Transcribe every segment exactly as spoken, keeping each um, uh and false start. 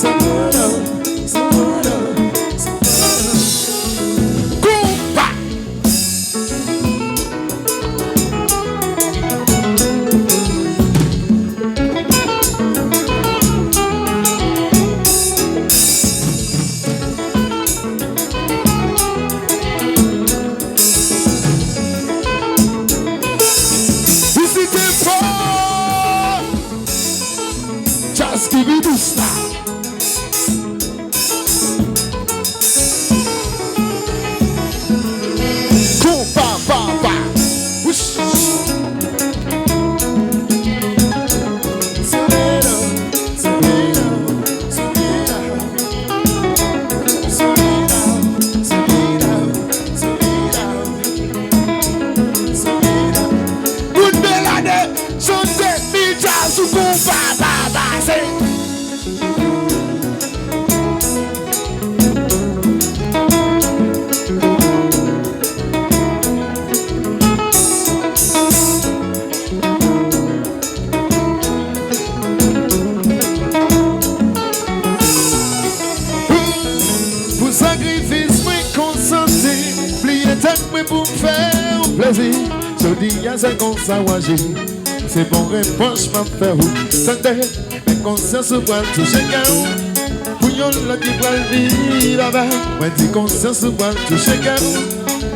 Konpa! Vizite fò! Djaz ki vin dous la. Konpa, pa, pa. Wouch. Kout Beladè, chante, mi djaz ou konpa pa pase. Pou sakrifis mwen konsante, bliye tèt mwen pou m fè w plezi. Jodi a se konsa w aji, se bon repwòch m ap fè w. Tande, men konsyans ou pral touche kè w. Pou yon lòt ki pral viv avè w. Mwen di konsyans ou pral touche kè w.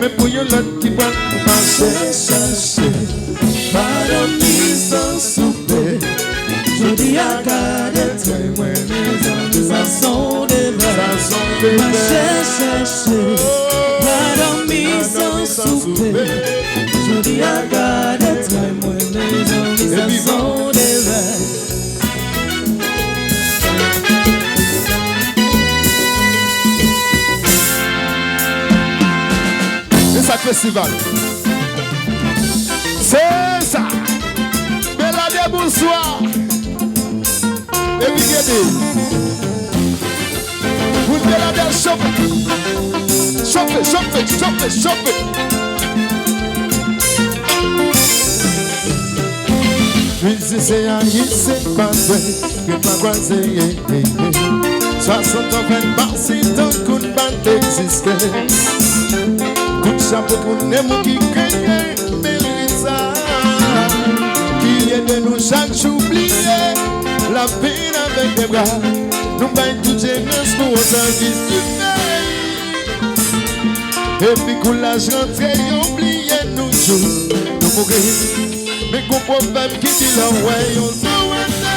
Men pou yon lòt ki pral mache chache. Madan mi san soupe. Jodi a gade trè mwen, mezanmi, sa son devè. Sa son devè. Mache chache. Madan mi san soupe. Jodi a gade trè mwen, mezanmi, sa son devè. E sa k festival. Se sa. Beladè, bonswa. Epi gede. Pou Beladè, chofe. Chofe, chofe, chofe, chofe. Mizisyen ayisyen pa dwe ret pa kwaze, ye, ye, ye. Swasant an fèt pase tankou n pa t egziste. Kout chapo pou nenm ki kenyen merit sa. Ki ede nou chak jou bliye lapenn avèk de bra. Nou bay tout jerans pou yon sèvis di peyi. Epi koulaj rantre, yo bliye nou jou nou mouri. Men gon pwovèb ki di lè w wè yon zo wete,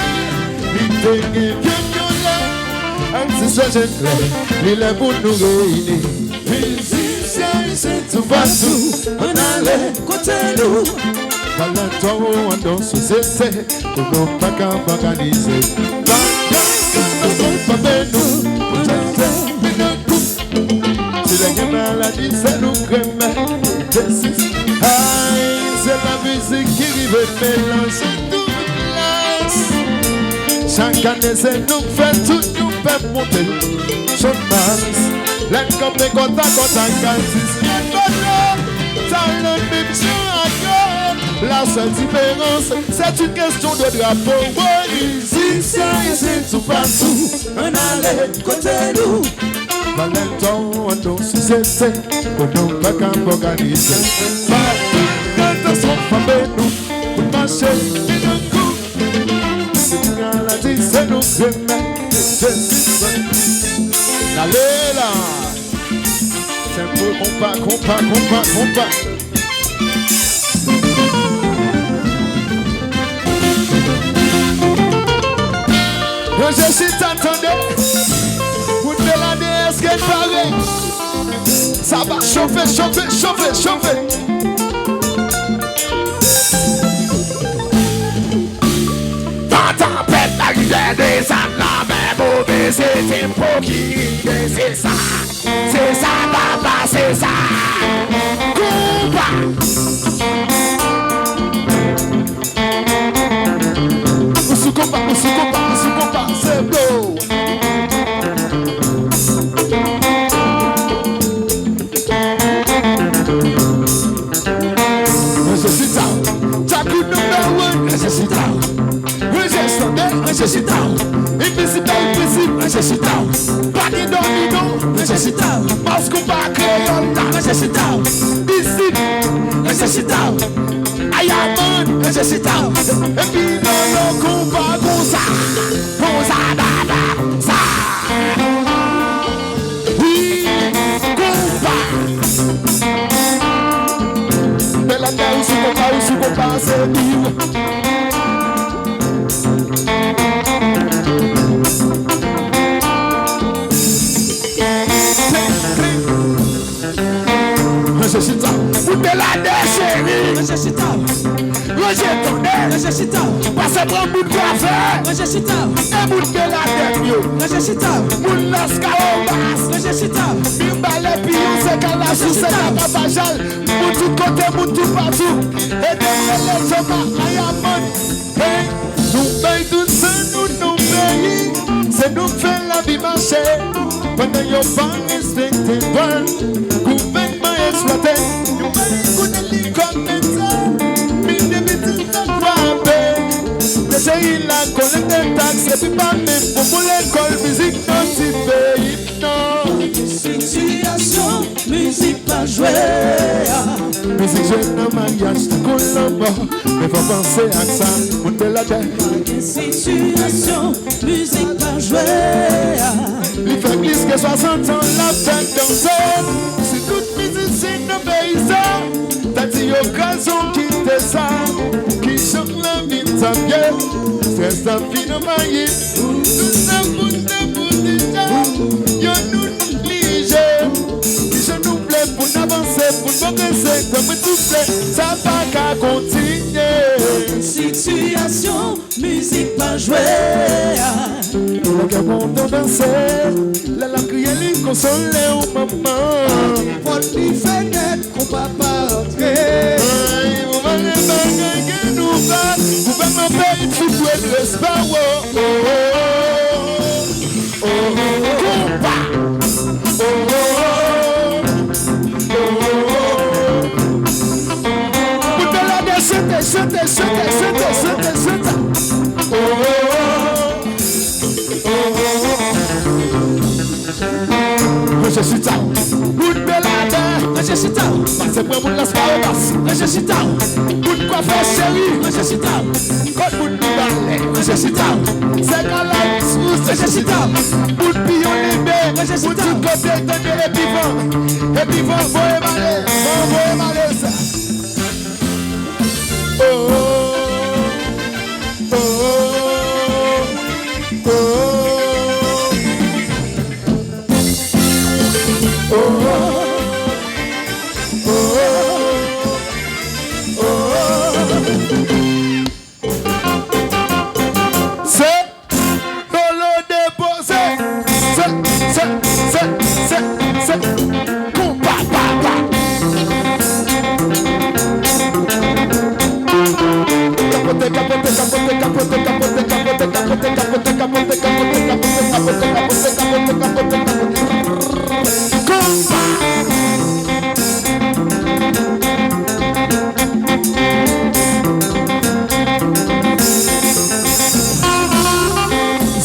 li te gen vyann yon lè. Atis yo jwenn lè, li lè pou nou reyini. Mizisyen se toupatou, ann ale kote nou. Valè tò an nan sosyete, pou nou pa kab òganize. Bagay katastwòf frape nou, pou tèt fè vin nan kou. Si lè gen maladi, se nou k renmen. Jezi, ay, se pa mizik ki rive melanje tout klas. Chak ane, se nou k fè tout yon pèp monte. Chòmas, lè n kanpe kòtakòt ak Atis, gen kote talan menm jan ak yo. La sèl diferans, c'est une question de drapeau. Wi, mizisyen se toupatou. Ann ale kote nou. Valè tò an nan sosyete, pou nou pa kab òganize. Bagay katastwòf frape nou, pou n mache vin nan kou. Se maladi, se nou k renmen, Jezi. N ale la. Tempo, konpa, konpa, konpa, konpa. Ranje chita, tande. Kout Beladè, èske n pare? Sa va chofe, chofe, chofe, chofe. Pantan pèp la rive desann lanmè move, se tempo ki rive, se sa. Se sa, papa, se sa. Konpa. Ou sou konpa, ou sou konpa, ou sou konpa, se blo. Ranje chita. Djakout number one. Ranje chita. Ranje chita. Ranje chita. Envizib, envizib. Ranje chita w. Pa gen dòmi non. Ranje chita w. Baz konpa kreyòl la. Ranje chita w. Isit. Ranje chita w. Ayaman. Ranje chita w. Epi Lolo konpa konsa. Konsa dada. Sa. Wi. Konpa. Bèl atè ou sou konpa, ou sou konpa, se biwo. Ranje chita. Bout de la de cheri. Ranje chita. Ranje tonnè. Ranje chita. Pase pran bout kwafe. Ranje chita. E bout de la tèt yo. Ranje chita. Moun Las Kawobas. Ranje chita. Bim bale piyon se kalasou se katapajal. Moun tout kote, moun tout patou. Ede m rele Joma Ayaman. Hey, nou bay tout san nou nan peyi. Se nou k fè lavi mache. Pandan yo pa respekte dwa, gouvènman eksplwate. Nou pa rekonèt li kòm eta. Men depi tout sa frape. Mesye la kolekte taks epi pa menm pou pou lekòl mizik nan ti peyi m nan. Sitiyasyon mizik pa jwe a. Mizik jwe nan maryaj tankou lanmò. Men fò panse ak sa, moun te ladè. Pa gen sitiyasyon, mizik pa jwe a. Li fè plis ke swasant an l ap fè danse. Si tout mizisyen nan peyi sa ta di yo kraze w kite sa, kijan lavi t ap ye? Strès la vin anvayi. Tout sa moun te pou deja, yo nou neglije. Kijan nou vle pou n avanse, pou n pwogrese, kwè mwen souple, sa pa ka kontinye. Sitiyasyon mizik pa jwe a. Lè kè kontan danse, lè l ap kriye li konsole w manman. Pòt li fenèt, konpa pa antre. Ay, ou pa gen bagay ke nou pa, ou pa nan peyi fout dwe respè w. Oh, oh, oh, oh. Konpa. Oh, oh, oh. Bout de la de chante, chante, chante. Oh, oh, oh. Ranje chita. Bout de la de. Ranje chita. Pase pran moun Las Palmas. Ranje chita. Bout kwafe cheri. Ranje chita. Kot bout nou bale. Ranje chita. Se kalay sou ranje chita. Bout piyon libe. Ranje chita. Bout tout kote tande epi van. Epi van voye male. Van voye male sa. Oh, oh, oh, oh, oh. Se Lolo depoze. Se, se, se, se, se. Konpa, pa, pa. Kapote, kapote, kapote. Konpa.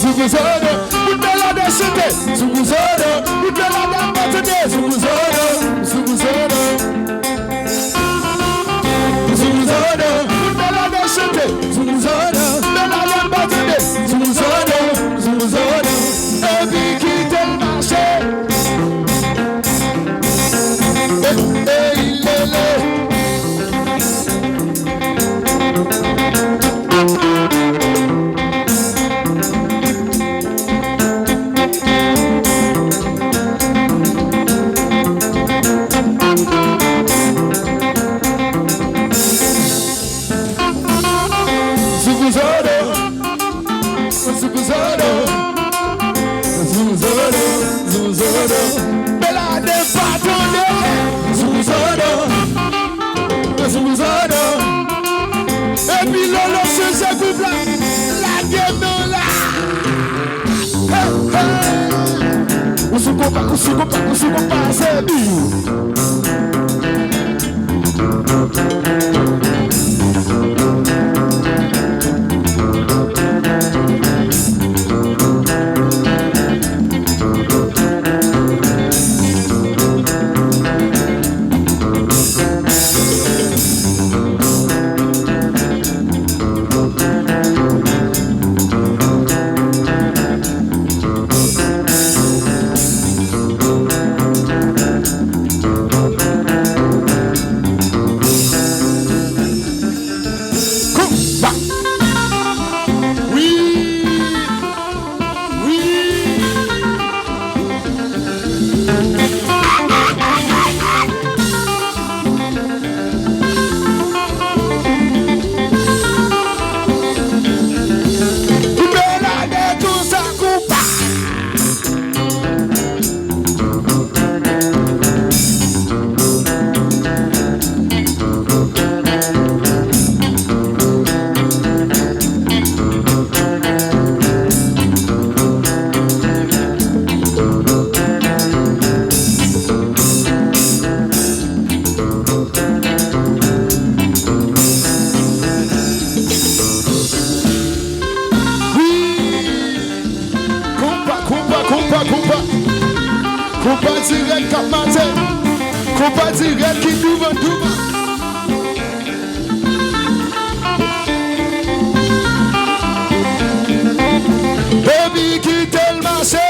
Zougouzodo, bout de la de chante. Zougouzodo, bout de la de batande. Zougouzodo, zougouzodo. Zougouzodo, bout de la de chante. Zougouzodo, bout de la de batande. Zougouzodo, zougouzodo. Epi kite l mache. Ey, ey, lele. Zougouzodo. Zougouzodo, zougouzodo, zougouzodo. Bèl ane pa tande. Zougouzodo, zougouzodo. Epi Lolo chanje gwouv la. Lage men w la. Hey, hey. Ou sou konpa, ou sou konpa, ou sou konpa, se biwo. Konpa, konpa. Konpa dirèk k ap mache. Konpa dirèk ki douvan, douvan. Epi kite l mache.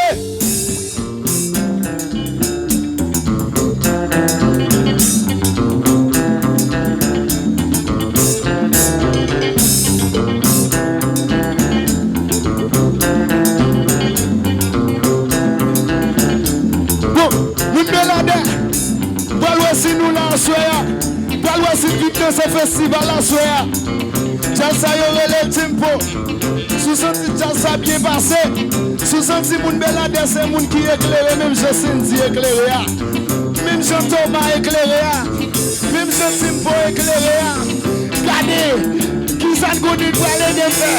Bon, moun Beladè, m pral wè si nou la aswè a. M pral wè si n vin danse festival aswè a. Djaz sa yo rele tempo. Si w santi djaz sa byen pase, si w santi moun Beladè se moun ki eklere, menm jan Sendy eklere a, menm jan Thomas eklere a, menm jan Timbo eklere a, gade kisa n konnen pral ede fè.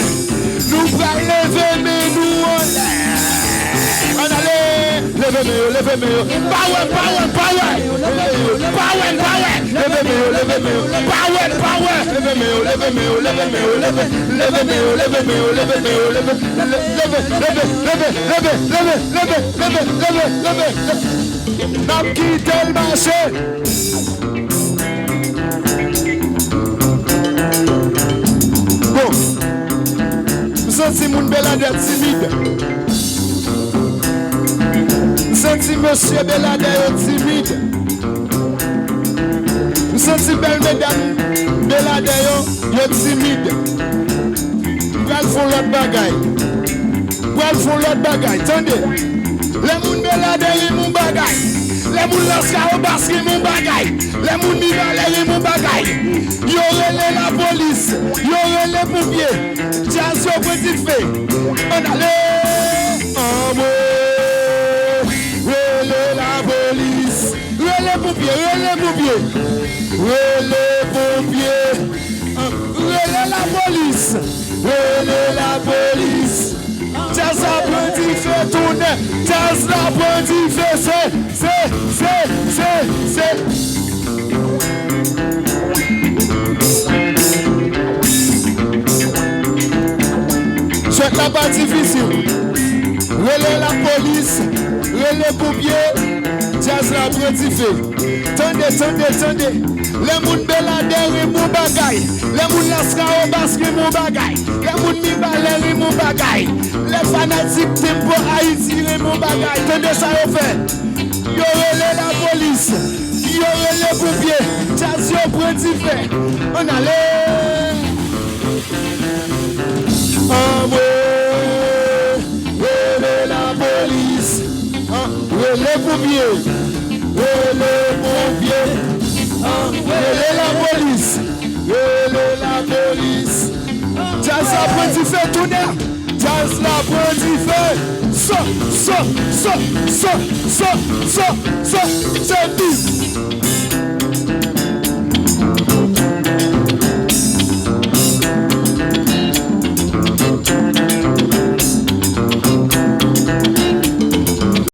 Nou pral leve men nou anlè. Ann ale. Leve men yo, leve men yo. Pa wè, pa wè, pa wè. Pa wè, pa wè. Leve men yo, leve men yo. Pa wè, pa wè. Leve men yo, leve men yo, leve men yo, leve. Leve men yo, leve men yo, leve men yo, leve. Leve, leve, leve. N ap kite l mache. Bon. M santi moun Beladè timid. M santi mesye Beladè yo timid. M santi bèl medam Beladè yo, yo timid. M pral fè yon lòt bagay. M pral fè yon lòt bagay. Tande. Lè moun Beladè renmen yon bagay. Lè moun Laskawobas renmen yon bagay. Lè moun Mibalè renmen yon bagay. Yo rele lapolis. Yo rele ponpye. Djaz yo pran dife. Ann ale. Anmwe. Rele lapolis. Rele ponpye. Rele ponpye. Rele ponpye. An, rele lapolis. Rele lapolis. Djaz la pran dife tounen. Djaz la pran dife. Se, se, se, se, se. Jwèt la pa difisil. Rele lapolis, rele ponpye, djaz la pran dife. Tande, tande, tande. Lè moun Beladè renmen yon bagay, lè moun Laskawobas renmen yon bagay, lè moun Mibalè renmen yon bagay, lè fanatik Tempo Ayiti renmen yon bagay, tande sa yo fè. Yo rele lapolis, yo rele ponpye, djaz yo pran dife. Ann ale. Anmwe, rele lapolis. An, rele ponpye. Rele ponpye. An, rele lapolis. Rele lapolis. Djaz la pran dife tounen. Djaz la pran dife. Sa, sa, sa, sa, sa, sa, sa, se tou.